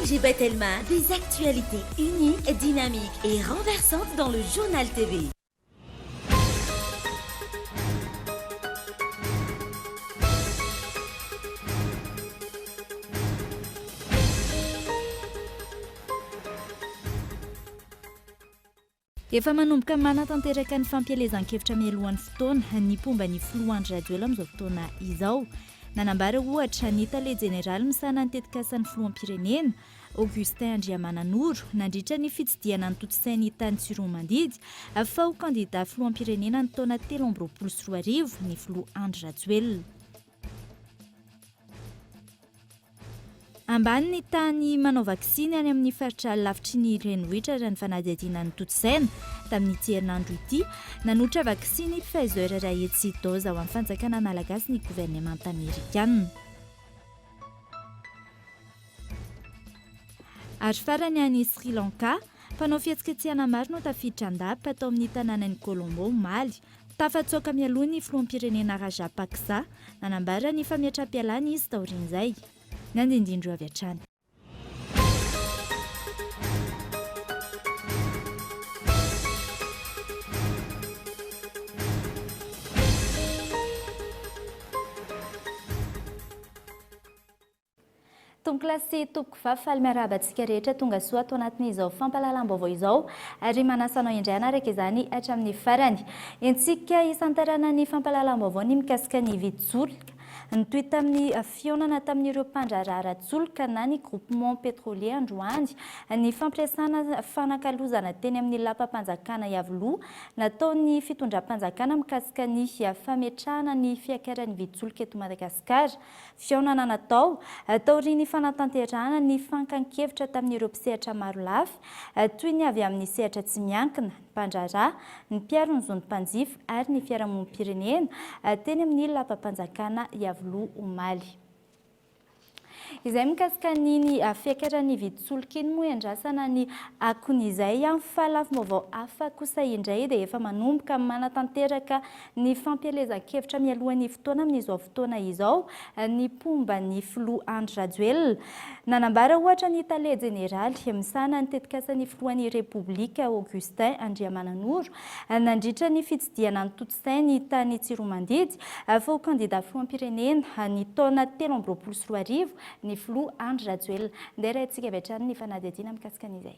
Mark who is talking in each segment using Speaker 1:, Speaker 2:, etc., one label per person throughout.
Speaker 1: ONG Batelma, des actualités uniques, dynamiques et renversantes dans le Journal TV.
Speaker 2: Efa manomboka manatanteraka ny fampielezan-kevitra mialohan'ny fotoana ny mpomba ny filoha Andry Rajoelina amin'izao fotoana izao. Nanambara, ohatra, ny tale jeneraly misahana ny tetikasan'ny filoham-pirenena, Augustin Andriamananoro, nandritra ny fitsidihana notontosainy tany Tsiroanomandidy, fa ho kandidà filoham-pirenena ny taona 2023 ny filoha Andry Rajoelina. Ambany ny tany manao vaksiny any amin'ny faritra lavitry ny renivohitra raha ny fanadihadiana notontosaina tamin'ity herinandro ity. Nanolotra vaksiny Pfizer iray hetsy doza ho an'ny fanjakana malagasy ny governemanta amerikana. Ary farany any Sri Lanka, mpanao fihetsiketsehana maro no tafiditra an-dapa tao amin'ny tanànan'i Colombo omaly. Tafatsoaka mialoha ny filoham-pirenena Rajapaksa. Nanambara ny fametraham-pialana izy taorian'izay. Ny andinindreo avy hatrany. Tompokolahy sy tompokovavy, faly miarahaba antsika rehetra tonga soa ato anatin'izao fampahalalam-baovao izao ary manasa anao indray hanaraka izany hatramin'ny farany. Entsika hisantarana ny fampahalalam-baovao ny mikasika ny vidin-tsolika. Nitohy tamin'ny fihaonana tamin'ireo mpandraharaha ara-tsolika na ny groupement pétrolier androany ny fampiasana fanakalozana teny amin'ny lapam-panjakana Iavoloha nataon'ny fitondram-panjakana mikasika ny fametrahana ny fiakaran'ny vidin-tsolika eto Madagasikara. Fihaonana natao, taorian'ny fanatanterahana ny fankan-kevitra tamin'ireo mpisehatra marolafy, toy ny avy amin'ny sehatra tsy miankina, ny mpandraharaha, ny mpiaro ny zon'ny mpanjifa ary ny fiarahamonim-pirenena, teny amin'ny lapam-panjakana Iavoloha omaly. Izay mikasika an'iny fiakaran'ny vidin-tsolika iny moa iandrasana ny akon'izay fa lafim-baovao hafa kosa indray dia efa manomboka manatanteraka Ny fampielezan-kevitra mialohan'ny fotoana amin'izao fotoana izao ny mpomba ny filoha Andry Rajoelina. Nanambara ohatra ny tale jeneraly misahana ny tetikasan'ny filohan'ny Repoblika Augustin Andriamananoro nandritra ny fitsidihana notontosainy tany Tsiroamandidy fa ho kandida filoham-pirenena ny taona 2023 ny filoha Andry Rajoelina. Ndeha arahintsika avy hatrany ny fanadihadiana mikasika an'izay.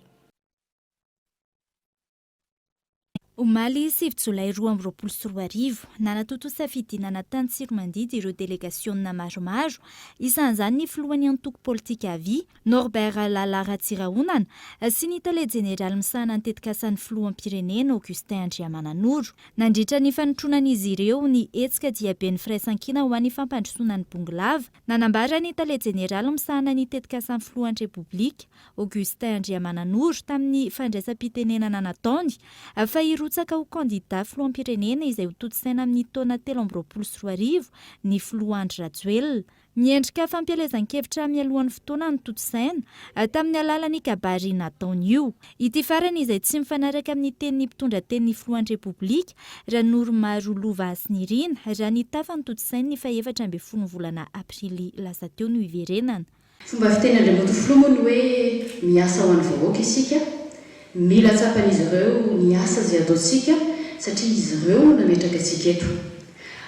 Speaker 2: Omaly sivy jolay 2022, nanatontosa fidinana tany Tsiromandidy ireo delegasionina maromaro, isan'izany ny filohan'ny antoko politika Avi, Norbert Lala Ratsirahonana, sy ny tale jeneraly misahana ny tetikasan'ny filoham-pirenena, Augustin Andriamananoro. Nandritra ny fanotronan'izy ireo ny hetsika diaben'ny firaisankina ho an'ny fampandrosoana ny Bongolava, nanambara ny tale jeneraly misahana ny tetikasan'ny filohan'ny Repoblika, Augustin Andriamananoro tamin'ny fandraisam-pitenenana nataony fa hirotsaka ho kandida filoham-pirenena izay ho tontosaina amin'ny taona 2023 ny filoha Andry Rajoelina. Miendrika fampielezan-kevitra mialohan'ny fotoana no tontosaina tamin'ny alalan'ny kabary nataony io. Ity farany izay tsy mifanaraka amin'ny tenin'ny mpitondra tenin'ny filohan'ny Repoblika, Ranoromaro Lova Hasinirina, raha ny tafa notontosainy ny faha-14 volana aprily lasa teo no hiverenana.
Speaker 3: Fomba fiteny Andriamatoa Filoha moa ny hoe miasa ho an'ny vahoaka isika. Mila tsapan'izy ireo ny asa izay ataontsika satria izy ireo no nametraka antsika eto.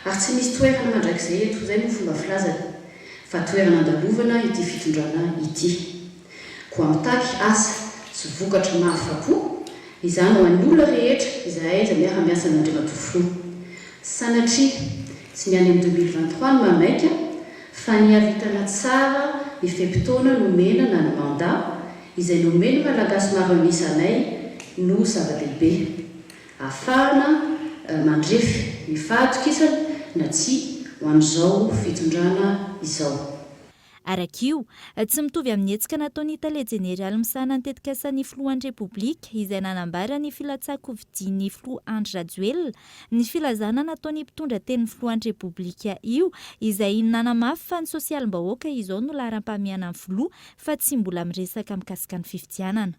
Speaker 3: Ary tsy misy toerana mandrakizay eto, izay moa fomba filazany, fa toerana andalovana ity fitondrana ity. Koa mitaky asa sy vokatra mahafapo izany ho an'ny olona rehetra izahay izay miara-miasa amin'Andriamatoa Filoha. Sanatria, tsy ny any amin'ny 2023 no mahamaika fa ny hahavitana tsara ny fe-potoana nomena na ny mandat izay nomen'ny Malagasy maro an'isa anay no zava-dehibe. Ahafahana mandrefy ny fahatokisana na tsia ho an'izao fitondrana izao.
Speaker 2: Araka io, tsy mitovy amin'ny hetsika nataon'ny tale jeneraly misahana ny tetikasan'ny filohan'ny Repoblika izay nanambara ny filatsahan-kofidian'ny filoha Andry Rajoelina ny filazana nataon'ny mpitondra tenin'ny filohan'ny Repoblika io izay nanamafy fa ny sosialim-bahoaka izao no laharam-pahamehana ny filoha fa tsy mbola miresaka mikasika ny fifidianana.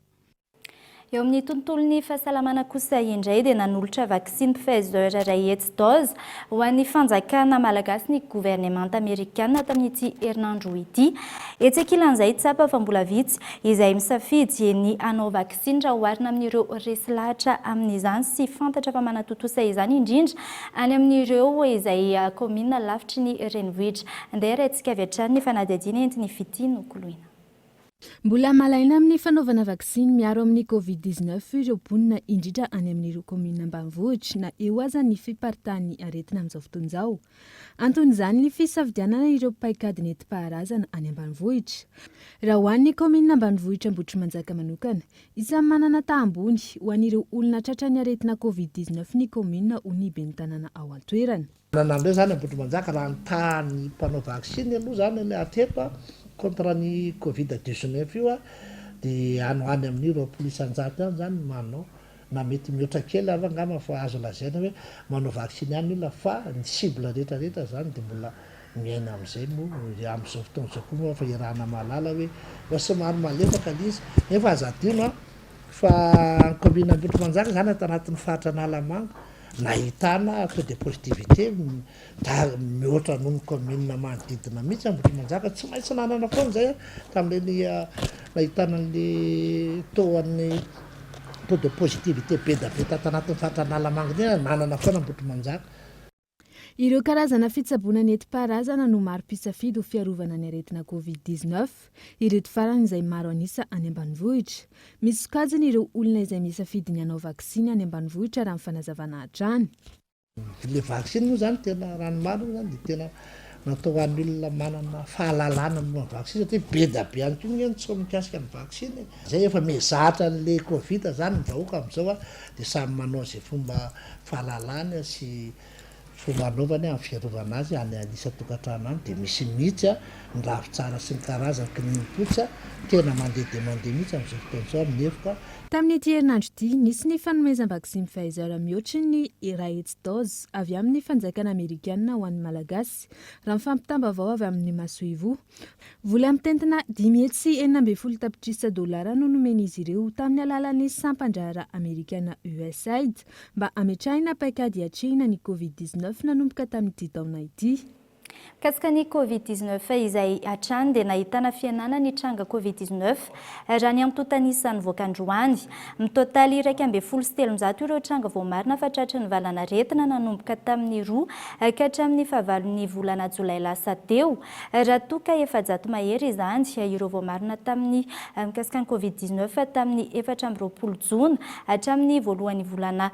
Speaker 2: Eo amin'ny tontolon'ny fahasalamana kosa indray dia nanolotra vaksiny Pfizer 100 dose ho an'ny fanjakana malagasy ny governemanta amerikana tamin'ity herinandro ity. Etsy ankilan'izay, tsapa fa mbola vitsy izay misafidy ny hanao vaksiny raha oharina amin'ireo resy lahatra amin'izany sy fantatra fa manatontosa izany indrindra any amin'ireo izay kaominina lavitry ny renivohitra. Andeha harahintsika avy hatrany ny fanadihadiana entin'i Fitia Nokoloina.
Speaker 4: Mbola malaina amin'ny fanaovana vaksiny miaro amin'ny Covid 19 ireo mponina indrindra any amin'ireo kaominina ambanivohitra na eo aza ny fiparitahan'ny aretina amin'izao fotoana izao. Anton'izany ny fisafidianana ireo paikady nentim-paharazana any ambanivohitra. Raha ho an'ny kaominina ambanivohitra Ambohitrimanjaka manokana, isan'ny manana taha ambony ho an'ireo olona tratran'ny aretina Covid 19 ny kaominina hoy ny ben'ny tanàna ao an-toerana.
Speaker 5: Nanandreo zany Ambohitrimanjaka raha ny tahan'ny mpanao vaksiny aloha zany ny hatreto a, contre ny covid 19 io a, de any ho any amin'ny 20% any zany ny manao, na mety mihoatra kely ary angamba fa azo lazaina hoe manao vaksiny ihany ny olona fa ny cible rehetra rehetra zany de mbola miaina amin'izay moa amin'izao fotoana izao koa moa fa iarahana mahalala hoe efa somary malefaka le izy nefa aza adino a fa ny commune Ambohitrimanjaka zany ato anatin'ny faritra Analamanga Nahitana taux de positivité mihoatra noho ny commune manodidina mihitsy Ambohitrimanjaka, tsy maintsy nanana foana izay tamin'ireny nahitana an'le taux an'ny taux de positivité be dia be tato anatin'ny faritra Analamanga iny, nanana foana Ambohitrimanjaka.
Speaker 4: Ireo karazana fitsaboana nentim-paharazana no maro mpisafidy ho fiarovana ny aretina Covid 19. Ireto farany izay maro an'isa any ambanivohitra. Misy sokajiny ireo olona izay misafidy ny hanao vaksiny any ambanivohitra raha ny fanazavana hatrany.
Speaker 5: Ilay vaksiny moa izany tena raha ny marina moa izany dia tena natao ho an'ny olona manana fahalalana momba ny vaksiny satria be dia be ihany koa ange ny tsy mikasika ny vaksiny e. Izay efa mihazatra an'ilay covid izany ny vahoaka amin'izao dia samy manao izay fomba fahalalany sy fomba anaovany amin'ny fiarovana azy any isan-tokantrano any dia misy mihitsy ny ravintsara sy ny karazany kininimpotsy tena mandeha dia mandeha mihitsy amin'izao fotoana izao amin'ny evoka.
Speaker 4: Tamin'ity herinandro ity, nisy ny fanomezam-baksiny Pfizer mihoatry ny 100 doses avy amin'ny fanjakana amerikana ho an'ny Malagasy, raha ny fampitam-baovao avy amin'ny masoivoho. Vola mitentina 516 tapitrisa dolara no nomen'izy ireo tamin'ny alalan'ny sampan-draharaha amerikana USAID mba hametrahina paikady hiatrehina ny Covid 19 nanomboka tamin'ity taona ity.
Speaker 2: Mikasika ny Covid 19 izay hatrany dia nahitana fihenana ny tranga Covid 19 raha ny antontan'isa nivoaka androany. Mitotaly 311 ireo tranga voamarina fa tratry ny valanaretina nanomboka tamin'ny roa ka hatramin'ny fahavalon'ny volana jolay lasa teo. Raha toa ka 400 mahery izany ireo voamarina tamin'ny mikasika ny Covid 19 tamin'ny 24 jona hatramin'ny voalohan'ny volana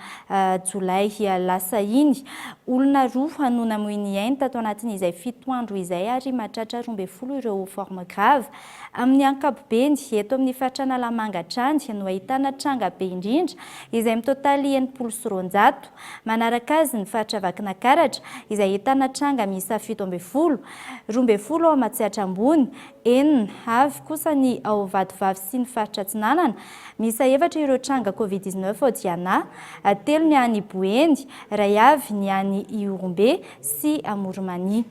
Speaker 2: jolay lasa iny. Olona roa no namoy ny ainy tato anatin'izay fito andro izay ary mahatratra 12 ireo forme grave. Amin'ny ankapobeny, eto amin'ny faritra Analamanga hatrany no ahitana tranga be indrindra izay mitotaly 260. Manaraka azy ny faritra Vakinakaratra izay ahitana tranga miisa 17, 12 ao Matsiatra Ambony, enina avy kosa ny ao Vatovavy sy ny faritra Atsinanana. Miisa efatra ireo tranga Covid 19 ao Diana, telo ny any Boeny, iray avy ny any Ihorombe sy Amoronmania.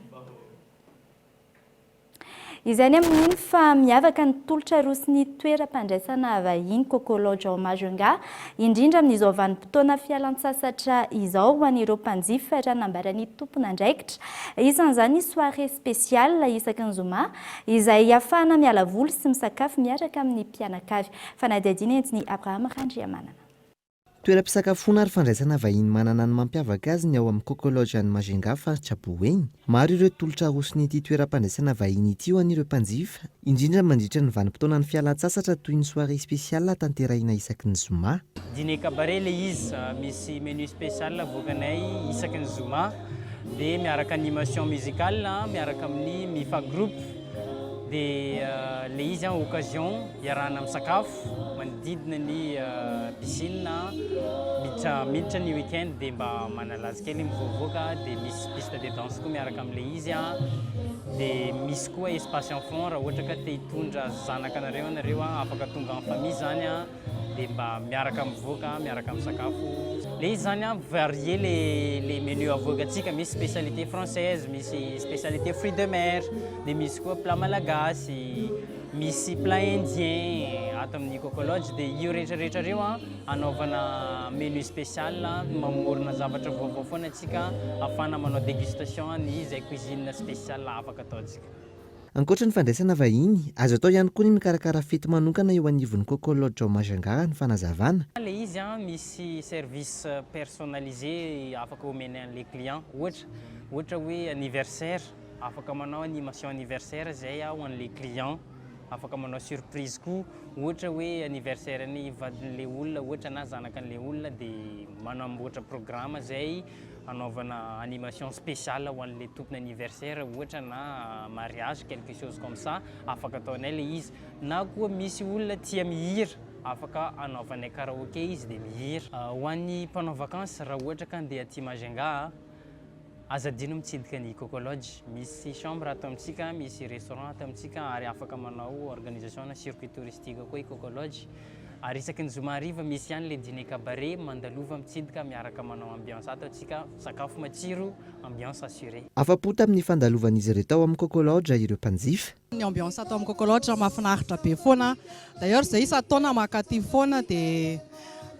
Speaker 2: Izay ny amin'iny fa miavaka ny tolotra aroson'ny toeram-pandraisana vahiny Coco Lodge ao Majunga, indrindra amin'izao vanim-potoana fialantsasatra izao ho an'ireo mpanjifa raha nambaran'ny tompon'andraikitra. Isan'izany ny soirée spéciale isaky ny zoma izay ahafahana miala voly sy misakafo miaraka amin'ny mpianakavy. Fanadihadiana entin'i Abraham Randriamanana.
Speaker 6: Toeram-pisakafoana ary fandraisana vahiny manana ny mampiavaka azy ny ao amin'ny Coco Lodge any Majunga, faritra Boeny. Maro ireo tolotra aroson'ity toeram-pandraisana vahiny ity ho an'ireo mpanjifa, indrindra mandritra ny vanim-potoanan'ny fialan-tsasatra toy ny soirée spéciale tanterahina isaky ny zoma.
Speaker 7: Dîner cabaret ilay izy, misy menu spécial avoakanay isaky ny zoma, dia miaraka animation musicale miaraka amin'ny Mifa Group, dia ilay izy occasion iarahana misakafo. Manodidina ny piscine, miditra miditra ny week-end dia mba manalaza kely mivoavoaka dia misy piste de danse koa miaraka amin'ilay izy dia misy koa espace enfant raha ohatra ka te hitondra zanaka anareo ianareo afaka tonga en famille zany dia mba miaraka mivoaka miaraka misakafo. Ilay izy zany varié le le menu avoakantsika, misy spécialité française, misy spécialité fruits de mer, dia misy koa plat malagasy. malagasy, misy plat indien ato amin'ny Coco Lodge dia io rehetra rehetra ireo an anaovana menu spécial, mamorona zavatra vaovao foana antsika ahafahana manao dégustation ny izay cuisine spécial afaka ataontsika.
Speaker 6: Ankoatra ny fandraisana vahiny, azo atao ihany koa ny mikarakara fety manokana eo anivon'ny Coco Lodge ao Majunga, raha ny fanazavana.
Speaker 7: Ilay izy an, misy service personnalisé afaka omenay an'ilay client, ohatra ohatra hoe anniversaire, afaka manao animation anniversaire zay aho ho an'ilay client, afaka manao surprise koa, ohatra hoe anniversaire ny vadin'ilay olona ohatra na zanakan'ilay olona dia manamboatra programme zay hanaovana animation spéciale ho an'ilay tompony anniversaire ohatra na mariage quelque chose comme ça afaka ataonay ilay izy na koa misy olona tia mihira afaka hanaovanay karaoke izy dia mihira. Ho an'ny mpanao vacances raha ohatra ka handeha aty Majunga aza adino mitsidika ny Coco Lodge misy chambre ato amintsika misy restaurant ato amintsika ary afaka manao organisation na circuit touristique koa i Coco Lodge Ary isaky ny zoma hariva misy ihany le dîner cabaret, mandalova mitsidika miaraka manao ambiance ato atsika, sakafo matsiro, ambiance assurée.
Speaker 6: Afa-po tamin'ny fandalovan'izy ireo tao amin'ny Coco Lodge ireo mpanjifa.
Speaker 8: Ny ambiance ato amin'ny Coco Lodge mahafinaritra be foana, d'ailleurs zay isan-taona mankaty foana dia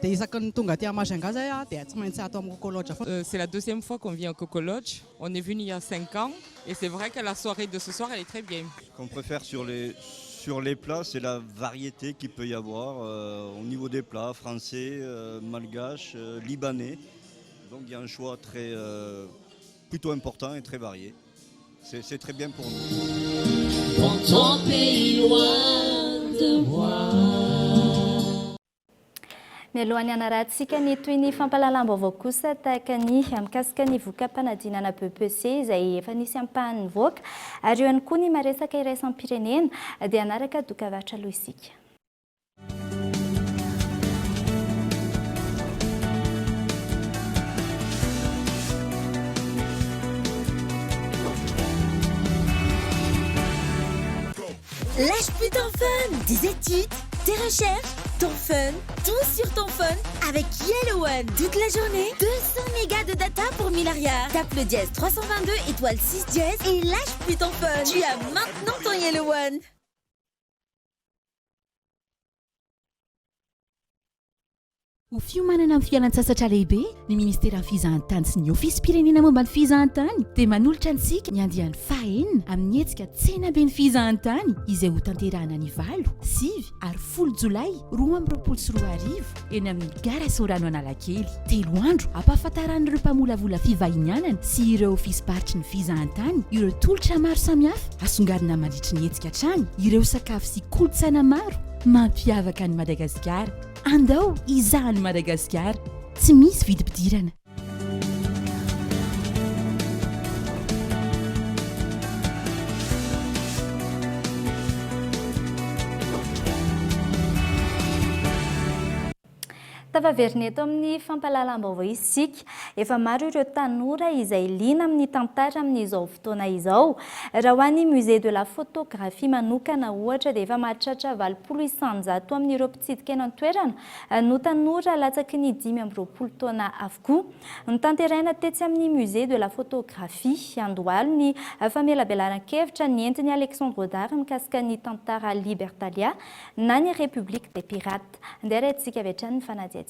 Speaker 8: dia isaky ny tonga aty Majunga zay aho dia tsy maintsy ato amin'ny Coco Lodge foana.
Speaker 9: C'est la deuxième fois qu'on vient au Coco Lodge, on est venu il y a 5 ans et c'est vrai que la soirée de ce soir elle est très bien.
Speaker 10: Ce qu'on préfère sur les sur les plats, c'est la variété qu'il peut y avoir euh, au niveau des plats français, euh, malgache, euh, libanais. Donc il y a un choix très euh, plutôt important et très varié. C'est très bien pour nous.
Speaker 1: Dans ton pays loin de moi.
Speaker 2: Mialohan'ny hanarahantsika ny tohin'ny fampahalalam-baovao kosa tahaka ny mikasika ny voka-panadinana BEPC izay efa nisy ampahany nivoaka ary eo ihany koa ny maresaka iraisam-pirenena dia hanaraka dokavarotra aloha isika.
Speaker 1: Lâche plus ton phone, tes études, tes recherches, ton fun, tout sur ton phone avec Yellow One. Toute la journée, 200 mégas de data pour 1000 arrière. Tape le dièse 322 étoile 6 dièse et lâche plus ton phone. Tu as maintenant ton Yellow One.
Speaker 3: Ho fiomanana amin'ny fialan-tsasatra lehibe, ny Ministeran'ny Fizahantany sy ny Ofisim-pirenena momba ny Fizahantany dia manolotra antsika ny andiany fahaenina amin'ny hetsika Tsenaben'ny Fizahantany izay hotanterahana ny valo, sivy ary folo jolay 2022 eny amin'ny Gara Sorano Analakely. Telo andro hampahafantaran'ireo mpamolavola fivahinianana sy ireo ofisim-paritry ny fizahantany ireo tolotra maro samihafa asongadina mandritry ny hetsika hatrany ireo sakafo sy kolontsaina maro mampiavaka an'i Madagasikara. Andao hizaha an'i Madagasikara, tsy misy vidim-pidirana.
Speaker 2: Tafaverina eto amin'ny fampahalalam-baovao isika. Efa maro ireo tanora izay liana amin'ny tantara amin'izao fotoana izao. Raha ho an'ny Musée de la photographie manokana ohatra dia efa mahatratra 80 isan-jato amin'ireo mpitsidika eny an-toerana no tanora latsaky ny 25 taona avokoa. Notanterahina tetsy amin'ny Musée de la photographie Andohalo ny famelabelaran-kevitra nentin'i Alexandre Audard mikasika ny tantara Libertalia na ny République des pirates. Andeha arahintsika avy hatrany ny fanadihadiana.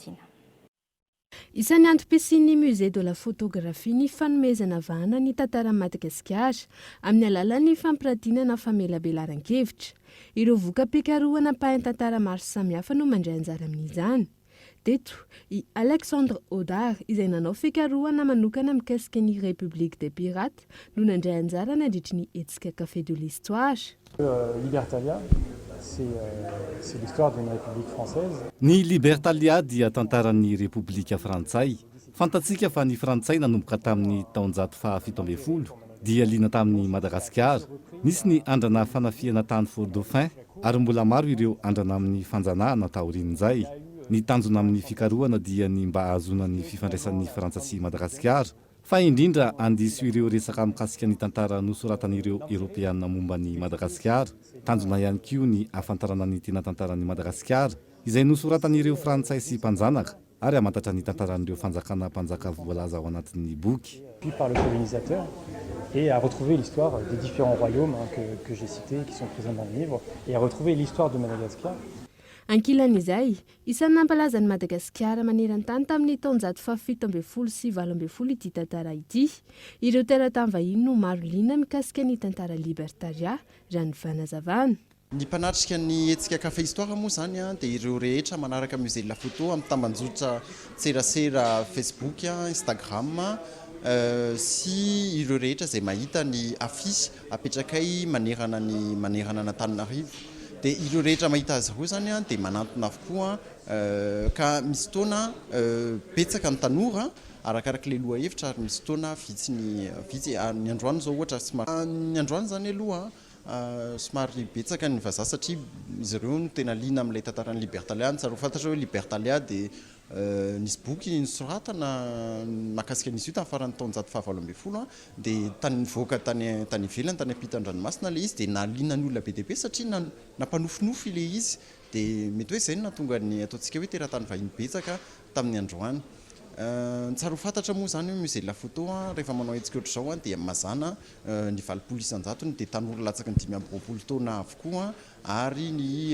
Speaker 4: Isan'ny antom-pisian'ny Musée de la photographie ny fanomezana vahana ny tantaran'i Madagasikara amin'ny alalan'ny fampiratiana na famelabelaran-kevitra. Ireo voka-pikarohana mpahay tantara maro samihafa no mandray anjara amin'izany. Teto i Alexandre Audard izay nanao fikarohana manokana mikasika ny République des pirates no nandray anjara nandritry ny hetsika Café de l'Histoire.
Speaker 11: Libertalia, c'est l'histoire d'une république française.
Speaker 12: Ny Libertalia dia tantaran'ny Repoblika Frantsay. Fantatsika fa ny Frantsay nanomboka tamin'ny taonjato faha 17 dia liana tamin'i Madagasikara. Nisy ny andrana fanafihana tany Fort Dauphin ary mbola maro ireo andrana amin'ny fanjanahana taorian'izay. Ny tanjona amin'ny fikarohana dia ny mba hahazoana ny fifandraisan'ny Frantsa sy Madagasikara. Fa indrindra handiso ireo resaka mikasika ny tantara nosoratan'ireo Eropeana momba an'i Madagasikara. Tanjona ihany koa ny hahafantarana ny tena tantaran'i Madagasikara, izay nosoratan'ireo Frantsay sy mpanjanaka, ary hamantatra ny tantaran'ireo fanjakana mpanjaka voalaza ao anatin'ny boky.
Speaker 11: Puis par le colonisateur. et à retrouver l'histoire des différents royaumes que que j'ai cités qui sont présents dans le livre et à retrouver l'histoire de Madagascar.
Speaker 4: Ankilan'izay, isan'ny nampalaza an'i Madagasikara maneran-tany tamin'ny taonjato faha-17 sy 18 ity tantara ity. Ireo teratany vahiny no maro liana mikasika ny tantara Libertaria, raha ny fanazavana.
Speaker 13: Ny mpanatrika ny hetsika Café Histoire moa izany dia ireo rehetra manaraka Musée de la Photo amin'ny tambanjotran-tserasera Facebook, Instagram sy ireo rehetra izay mahita ny affiche apetrakay manerana ny manerana an'Antananarivo. Dia ireo rehetra mahita azy ireo izany dia manantona avokoa ka misy fotoana betsaka ny tanora arakarak'ilay lohahevitra ary misy fotoana vitsy ny vitsy. Ny androany izao ohatra somary ny androany izany aloha Somary betsaka ny vazaha satria izy ireo no tena liana amin'ilay tantaran'i Libertalia. Ny tsara ho fantatra hoe Libertalia dia nisy boky nosoratana mahakasika an'izy io tamin'ny faran'ny taonjato faha-18 dia tany nivoaka tany tany ivelany, tany ampitan-dranomasina ilay izy dia nahaliana ny olona be dia be satria nampanofinofy ilay izy. Dia mety hoe izay no nahatonga ny ataontsika hoe teratany vahiny betsaka tamin'ny androany. Ny tsara ho fantatra moa izany hoe Musée de la Photo rehefa manao hetsika ohatr'izao dia mazàna ny 80 isan-jatony dia tanora latsaky ny 25 taona avokoa ary ny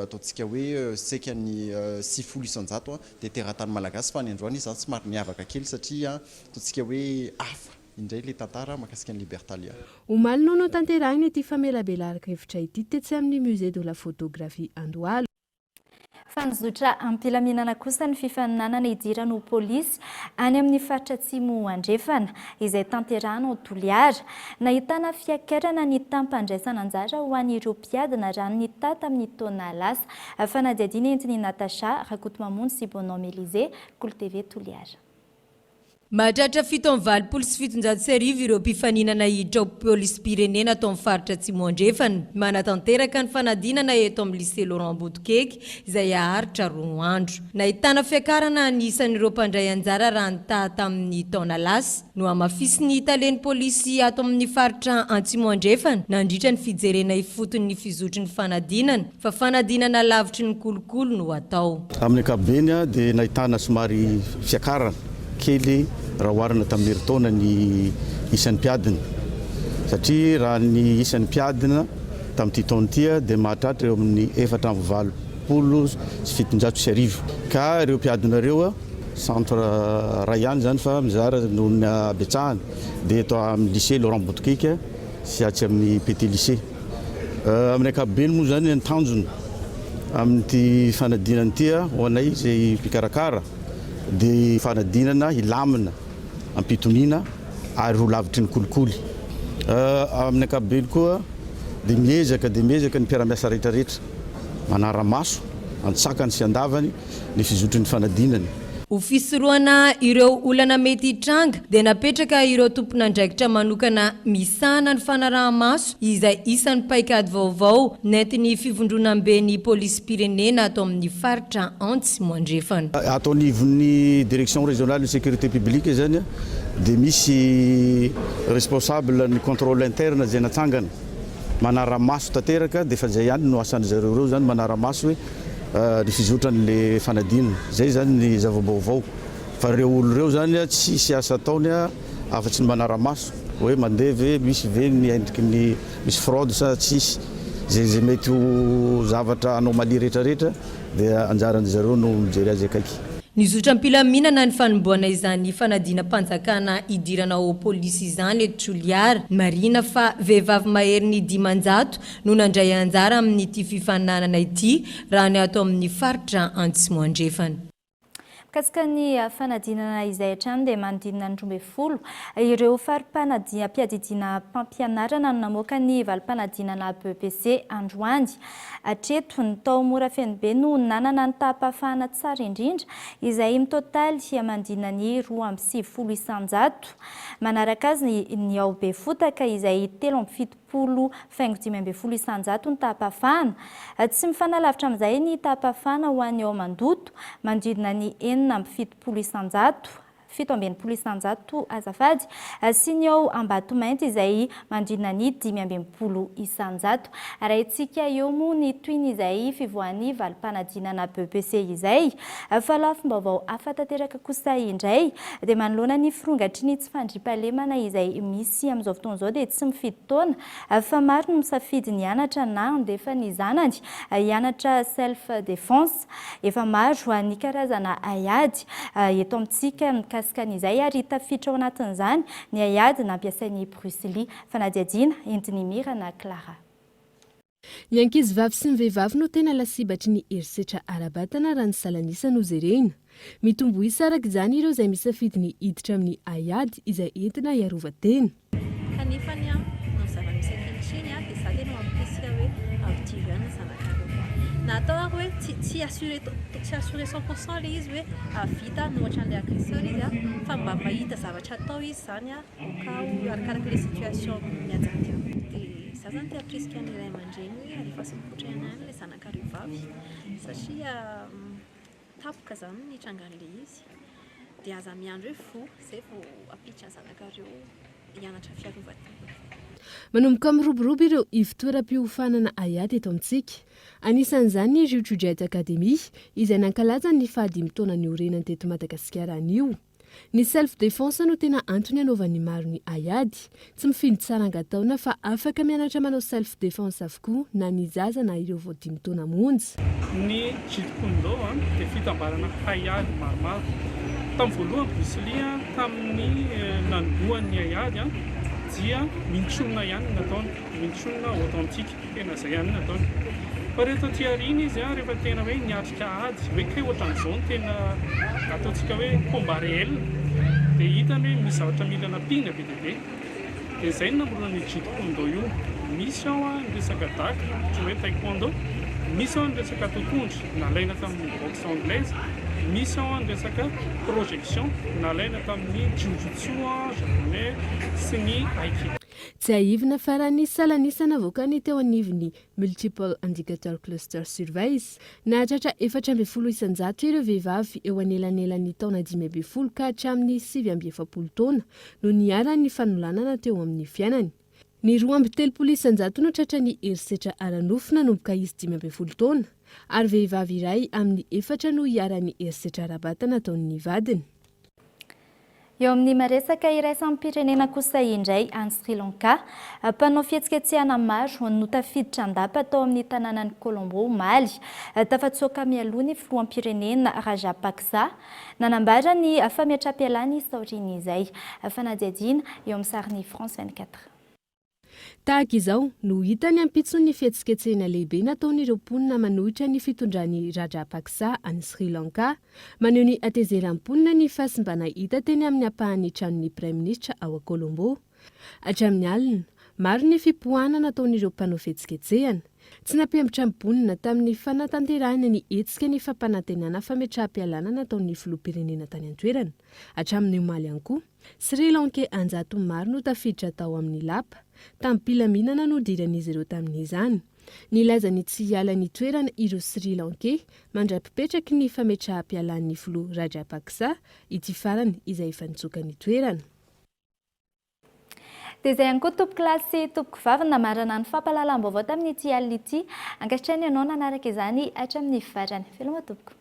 Speaker 13: ataontsika hoe saika ny 90 isan-jato dia teratany malagasy fa ny androany izany somary niavaka kely satria ataontsika hoe hafa indray ilay tantara mahakasika ny Libertalia.
Speaker 4: Omaly no notanterahina ity famelabelaran-kevitra ity tetsy amin'ny Musée de la Photographie Andohalo.
Speaker 2: Fa nizotra am-pilaminana kosa ny fifaninanana hidirana ho polisy any amin'ny faritra Atsimo Andrefana, izay tanterahina ao Toliara. Nahitana fiakarana ny taham-pandraisana anjara ho an'ireo mpiadina raha ny taha tamin'ny taona lasa. Fanadihadiana entin'i Natacha Rakotomamonjy sy Bonhomme Elysée, Kolo TV Toliara.
Speaker 14: Mahatratra 1787 ireo mpifaninana hiditra ho polisim-pirenena ato amin'ny faritra Atsimo Andrefana. Manatanteraka ny fanadinana eto amin'ny Lycée Laurent Botokeky izay haharitra roa andro. Nahitana fiakarana ny isan'ireo mpandray anjara raha ny taha tamin'ny taona lasa. Nohamafisin'ny talen'ny polisy ato amin'ny faritra Antsimo Andrefana nandritra ny fijerena ifotony ny fizotry ny fanadinana fa fanadinana lavitry ny kolikoly no atao.
Speaker 15: Amin'ny ankapobeny dia nahitana somary fiakarana kely raha oharina tamin'ny herintaona ny isan'ny mpiadina satria raha ny isan'ny mpiadina tamin'ity taona ity dia mahatratra eo amin'ny 1784 ka ireo mpiadina ireo Centre iray ihany izany fa mizara noho ny habetsahany dia eto amin'ny lycée Laurent Botokiaka sy atsy amin'ny Petit lycée. Amin'ny ankapobeny moa izany ny tanjona amin'ity fanadinana ity ho anay izay mpikarakara dia fanadinana hilamina am-pitoniana ary ho lavitry ny kolikoly. Amin'ny ankapobeny koa dia miezaka dia miezaka ny mpiara-miasa rehetrarehetra manara-maso an-tsakany sy an-davany ny fizotry ny fanadinana.
Speaker 14: Ho fisorohana ireo olana mety hitranga dia napetraka ireo tompon'andraikitra manokana misahana ny fanaraha-maso izay isan'ny paikady vaovao nentin'ny Fivondronamben'ny Polisim-pirenena ato amin'ny faritra Antsimo Andrefana.
Speaker 15: Ato anivon'ny Direction Régionale de Sécurité Publique izany dia misy responsable ny contrôle interne izay natsangana manara-maso tanteraka dia efa izay ihany no asan-dry zareo ireo izany manara-maso hoe ny fizotran'le fanadinana. Zay zany ny zava-baovao fa reo olo reo zany tsisy asa ataony afa-tsy ny manara-maso hoe mandeha ve, misy ve ny endriky ny misy fraude sa tsisy, zay zay mety ho zavatra anomalie rehetra rehetra dia anjaran-dry zareo no mijery azy akaiky.
Speaker 14: Nizotra am-pilaminana ny fanombohana izany fanadinam-panjakana hidirana ho polisy izany eto Toliara. Marihina fa vehivavy maherin'ny 500 no nandray anjara amin'ity fifaninanana ity raha ny ato amin'ny faritra Antsimo Andrefana.
Speaker 2: Mikasika ny fanadinana izay hatrany dia manodidina ny 12 ireo fari-panadiam-piadidiana mpampianarana no namoaka ny valim-panadinana BEPC androany. Hatreto, ny tao Morafenobe no nanana ny taham-pahafahana tsara indrindra izay mitotaly manodidina ny 92 isan-jato. Manaraka azy ny ao Befotaka izay 73 faingo 15% ny taham-pahafahana. Tsy mifanalavitra amin'izay ny taham-pahafahana ho an'ny ao Mandoto, manodidina ny 76%. 67% azafady, sy ny ao Ambatomainty izay manodidina ny 65%. Arahintsika eo moa ny tohin'izay fivoahan'ny valim-panadinana BEPC izay. Fa lafim-baovao hafa tanteraka kosa indray dia manoloana ny firongatry ny tsy fandriampahalemana izay misy amin'izao fotoana izao dia tsy mifidy taona fa maro no misafidy ny hianatra na handefa ny zanany hianatra self defense. Efa maro ny karazana haiady eto amintsika mikasika an'izay ary tafiditra ao anatin'izany ny haiady nampiasain'i Bruce Lee. Fanadihadiana entin'i Mirana Clara.
Speaker 4: Ny ankizivavy sy ny vehivavy no tena lasibatry ny herisetra ara-batana raha ny salan'isa no jerena. Mitombo isa araka izany ireo izay misafidy ny hiditra amin'ny haiady izay entina hiarovan-tena.
Speaker 16: Kanefa ny ahy, noho ny zava-misy ankehitriny dia za tena mampirisika hoe ampidiro ihany ny zanakareo. Na atao ary hoe tsy tsy assuré tsy assuré 100% ilay izy hoe hahavita ny ohatran'ilay agresseur izy an, fa mba mahita zavatra atao izy izany an, au cas où arakaraka ilay situation mianjady eo. Dia za zany te hampirisika ny ray aman-dreny hoe alefaso mipoitra ihany any ilay zanakareo vavy satria Tampoka zany ny nitrangan'ilay izy dia aza miandry hoe voa zay vao hampiditra ny zanakareo hianatra fiarovan-tena.
Speaker 4: Manomboka miroborobo ireo ivotoeram-piofanana haiady eto amintsika. Anisan'izany ny Rio Jujet Academy, izay nankalaza ny fahadimy taona niorenany teto Madagasikara anio. Ny self defense no tena antony anaovan'ny maro ny haiady. Tsy mifidy saranga taona fa afaka mianatra manao self defense avokoa na ny zaza na ireo vao dimy taona monja.
Speaker 17: Ny Jeet Kune Do dia fitambarana haiady maromaro. Tamin'ny voalohany Bruce Lee tamin'ny nanombohany ny haiady dia Wing Chun ihany no nataony, Wing Chun authentique. Tena izay ihany no nataony. Fa rehefa taty aoriana izy an, rehefa tena hoe niatrika ady, hoe kay ohatran'izao no tena ataontsika hoe combat réel, dia hitany hoe misy zavatra mila nampiana be dia be. Dia izay no namoronana io Jeet Kune Do io. Misy ao an ny resaka daka, ohatra hoe taekwondo, misy ao ny resaka totohondry nalaina tamin'ny boxe anglaise, misy ao ny resaka projection nalaina tamin'ny jiu-jitsu japonais sy ny aikido.
Speaker 4: Tsiahivina fa raha ny salanisa navoakan'ny teo anivon'ny Multiple Indicator Cluster Surveys, nahatratra 14% ireo vehivavy eo anelanelan'ny taona 15 ka hatramin'ny 49 taona no niharan'ny fanolanana teo amin'ny fiainany. Ny 32% no tratran'ny herisetra ara-nofo nanomboka izy 15 taona, ary vehivavy iray amin'ny efatra no iharan'ny herisetra ara-batana ataon'ny vadiny.
Speaker 2: Eo amin'ny maresaka iraisam-pirenena kosa indray any Sri Lanka, mpanao fihetsiketsehana maro no tafiditra an-dapa tao amin'ny tanànan'i Colombo omaly. Tafatsoaka mialoha ny filoham-pirenena Rajapaksa. Nanambara ny fametraham-pialany izy taorian'izay. Fanadihadiana eo amin'ny sarin'ny France 24.
Speaker 4: Tahaka izao no hita ny ampitson'ny fihetsiketsehana lehibe nataon'ireo mponina manohitra ny fitondran'i Rajapaksa any Sri Lanka. Maneho ny hatezeran'ny mponina ny fahasimbana hita teny amin'ny ampahan'ny tranon'ny praiminisitra ao Colombo. Hatramin'ny alina, maro ny fipoahana nataon'ireo mpanao fihetsiketsehana. Tsy nampihemotra ny mponina tamin'ny fanatanterahana ny hetsika ny fampanantenana fametraham-pialana nataon'ny filoham-pirenena tany an-toerana. Hatramin'ny omaly ihany koa. Sri Lankey an-jatony maro no tafiditra tao amin'ny lapa. Tamim-pilaminana no nidiran'izy ireo tamin'izany. Nilaza ny tsy hiala ny toerana ireo Sri Lankey mandra-pipetraky ny fametraham-pialan'ny filoha Rajapaksa, ity farany izay efa nitsoaka ny toerana.
Speaker 2: Dia izay ihany koa tompokolahy sy tompokovavy ny namarana ny fampahalalam-baovao tamin'ity alina ity. Ankasitrahina ianao nanaraka izany hatramin'ny farany. Veloma tompoko.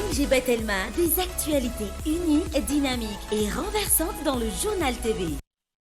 Speaker 1: ONG Batelma, des actualités uniques, dynamiques et renversantes dans le journal TV.